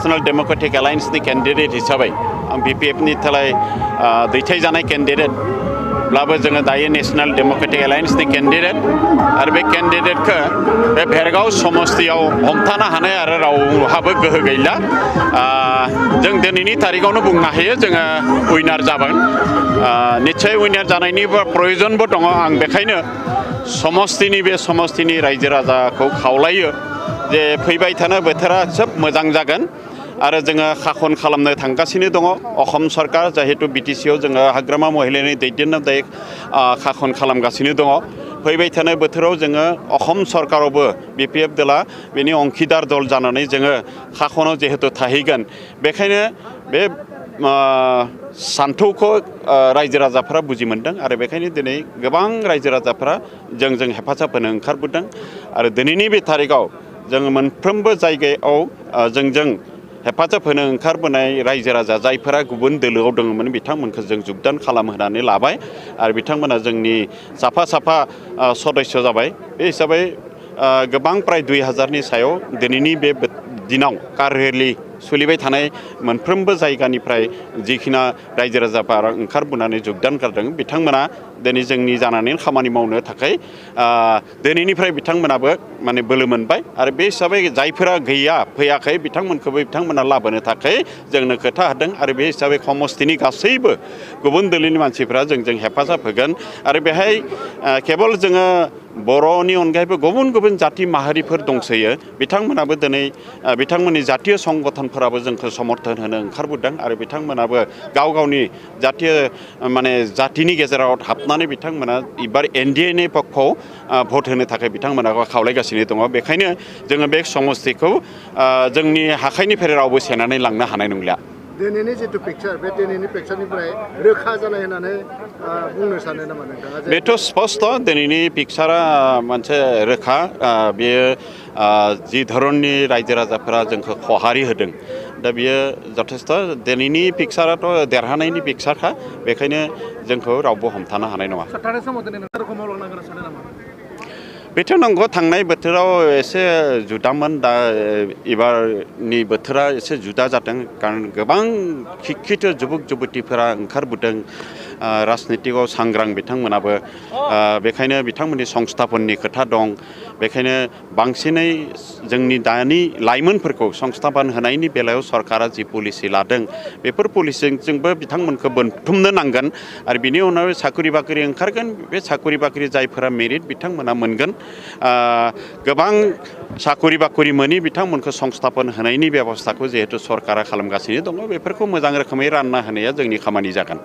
national democratic एलायन्सनि candidate हिसाबै आं BPF नि थाखाय दैथायजानाय कैंडिडेटब्लाबो जोङो दायो नेशनल डेमोक्रेटिक एलायन्सनि कैंडिडेट आरो बे कैंडिडेटखौ बे भेरगाव समस्तियाव हमथानो हानाय आरो रावहाबो गोहो गैला जों दिनैनि तारिखआवनो बुंनो हायो जोङो उइनार जागोन निश्चय उइनार जानायनि प्रयोजनबो दङ आं बेखायनो समस्तिनि रायजो राजाखौ खावलायो जे फैबाय थानाय बोथोरा जोब मोजां जागोन आरो जोङो खाखन खालामनो थांगासिनो दङ असम सरकार जिहेतु BTC आव जोङो हाग्रामा महिलानि दैदेननाय खाखन खालामगासिनो दङ फैबाय थानाय बोथोराव जोङो असम सरकारावबो BPF दला बेनि अंखिदार दल जानानै जोङो खाखनाव जिहेतु थाहैगोन बेखायनो बे सान्थौखौ रायजो राजाफोरा बुजि मोनदों आरो बेखायनो दिनै गोबां रायजो राजाफोरा जोंजों हेफाजाब होनो ओंखारबोदों आरो दिनैनि बे तारिखआव जोङो मोनफ्रोमबो जायगायाव जोंजों हेफाजाब होनो ओंखारबोनाय रायजो राजा जायफोरा गुबुन दोलोआव दङमोन बिथांमोनखौ जों जुगदान खालामहोनानै लाबाय आरो बिथांमोना जोंनि साफा सदस्य जाबाय बे हिसाबै गोबां प्राय 2000नि सायाव दिनैनि बे दिनाव कार रेली सोलिबाय थानाय मोनफ्रोमबो जायगानिफ्राय जिखिना रायजो राजाफोरा ओंखारबोनानै जुगदान गारदों बिथांमोना दिनै जोंनि जानानै खामानि मावनो थाखाय दिनैनिफ्राय बिथांमोनाबो माने बोलो मोनबाय आरो बे हिसाबै जायफोरा गैया फैयाखै बिथांमोनखौबो बिथांमोना लाबोनो थाखाय जोंनो खोथा होदों आरो बे हिसाबै समस्तिनि गासैबो गुबुन दोलोनि मानसिफोरा जोंजों हेफाजाब होगोन आरो बेहाय केबल जोङो बर'नि अनगायैबो गुबुन गुबुन जाति माहारिफोर दंसोयो बिथांमोनाबो दिनै बिथांमोननि जातीय संगठनफोराबो जोंखौ समर्थन होनो ओंखारबोदों आरो बिथांमोनाबो गाव गावनि जातीय माने जातिनि गेजेराव हाबनानै बिथांमोना एबार NDA नि पक्षआव भट होनो थाखाय बिथांमोनाबो खावलायगासिनो दङ बेखायनो जोङो बे समस्तिखौ जोंनि आखाइनिफ्राय रावबो सेनानै लांनो हानाय नंला दिनैनि जितु पिक्चार बे दिनैनि पिक्चारनिफ्राय रोखा जानाय होननानै बुंनो सानो नामा नोंथाङा बेथ' स्पष्ट दिनैनि पिक्चारा मोनसे रोखा बेयो जि धरननि रायजो राजाफोरा जोंखौ खहारि होदों दा बियो जथेस्थ दिनैनि पिक्चाराथ' देरहानायनि पिक्चारखा बेखायनो जोंखौ रावबो हमथानो हानाय नङा बेथ' नंगौ थांनाय बोथोराव एसे जुदामोन दा एबारनि बोथोरा एसे जुदा जादों कारण गोबां शिक्षित जुबक जुबतिफोरा ओंखारबोदों राजनितिकआव सांग्रां बिथांमोनाबो बेखायनो बिथांमोननि संस्थापननि खोथा दं बेखायनो बांसिनै जोंनि दानि लाइमोनफोरखौ संस्थापन होनायनि बेलायाव सरकारा जि पलिसि लादों बेफोर पलिसिजोंबो बिथांमोनखौ बोनथुमनो नांगोन आरो बिनि उनाव साख्रि बाख्रि ओंखारगोन बे साख्रि बाख्रि जायफोरा मेरिट बिथांमोना मोनगोन गोबां साख्रि बाख्रि मोनि बिथांमोनखौ संस्थापन होनायनि बेबस्थाखौ जिहेतु सरकारा खालामगासिनो दङ बेफोरखौ मोजां रोखोमै रानना होनाया जोंनि खामानि जागोन